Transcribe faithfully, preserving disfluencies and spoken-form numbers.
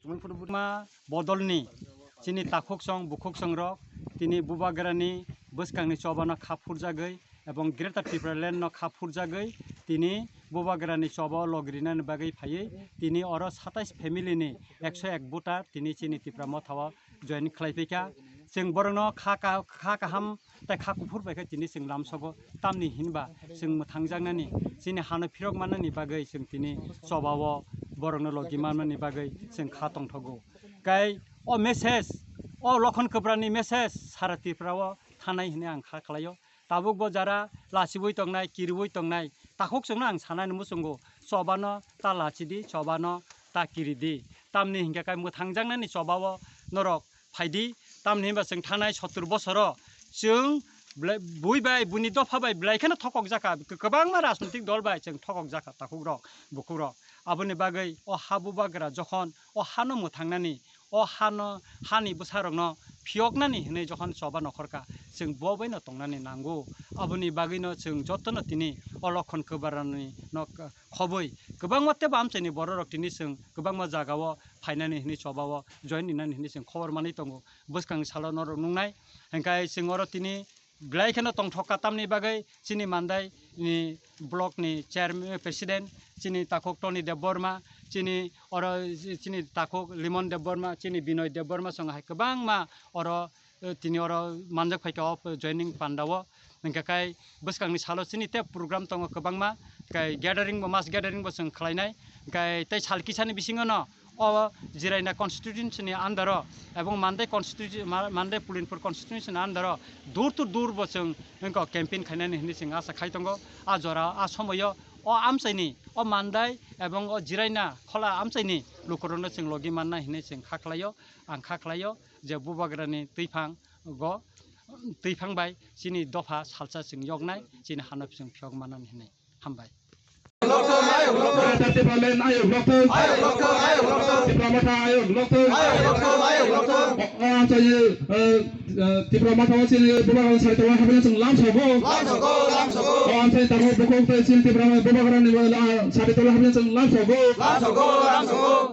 Ma bodolni chini takhuksong bukhuksong rok tini bubagrani bwskangni chobano kha phurjagwi ebong Greater Tipraland no kha phurjagwi tini bubagrani choba logrinani bagwi phaiwi tini oro satais family ni ekso ek voter tini chini Tipra Motha o join khlai phaikha. Chwng borokno kha ka-, kha kaham tei kha kuphur bai khe tini chwng lamsogo. Tamni hinba chwng mwthangjaknani, chini hano phirok mannani bagwi chwng tini chobao borokno logi manmani bagwi chwng kha tongthogo. Kai o message, o Lokhon Kwbrani message sara Tripura o thanai hwnwi ang kha khlaio. Tabuk bo jara lachiwi tongnai, kiriwi tongnai, takhuk chwngno ang sanani muchungo, chobano ta lachidi, chobano ta kiridi. Tamni hinkhe kai mwthangjaknani chobao norok phaidi, tamni hinba chwng thanai sottur bosoro chwng belai, bui bai, buini dopha bai belai kheno thokok jakha, kwbangma rajnitik dol bai chwng thokok jakha, takhuk rok, bukhuk rok. Aboni bagwi o ha bubagra jokhon o hano mwthangnani, o hano, hani bwsarokno phiyoknani hinwi jokhon choba nokhorkha, chwng bo baino tongnani nango. Aboni bagwino chwng jotono tini o Lokhon Kwbrani no khobwi kwbangma tebo amchaini bororok tini chwng kwbangma jagao phainani hinwi chobao join rinani hinwi chwng khobor manwi tongo. Bwskang salo norok nungnai, hingkai chwng oro tini belai kheno tongthok ka, tamni bagwi chini Mandai ni block ni chairman, president, chini takhuk Tony Debbarma, chini oro chini takhuk Limon Debbarma, chini Binoy Debbarma song hai kwbangma oro, eh, tini oro manjak phaikha o joining panda o. Hingkha kai bwskangni salo chini tei program tongo kwbangma, kai gathering bo, mass gathering bo chwng khlainai, kai tei sal kisani bisingo no o Jiraina constituency ni under o ebong Mandai constituency, Ma-, Mandai Pulinpur constituency ni under o door to door bo chwng wngkha campaign khainani hinwi chwng asa khai tongo. A jora, a somoyo o amchaini, o Mandai ebong o Jiraina khola amchaini lukurokno chwng logi manna hinwi chwng kha khlaio, ang kha khlaio je bubagrani twiphang go, twiphang bai chini dopha salsa chwng yoknai, chini hano chwng phiyok manani hinwi. Hambai. Tipraland ayok lokthung. Tipra Motha ayok lokthung. O, o, ang chai, eh, eh, Tipra Motha o chini bubagrani sari tola haphiyano chwng lamsogo. O, ang chai tabuk bukhuk tei chini Tipra bubagrani, ah, sari tola haphiyano chwng lamsogo.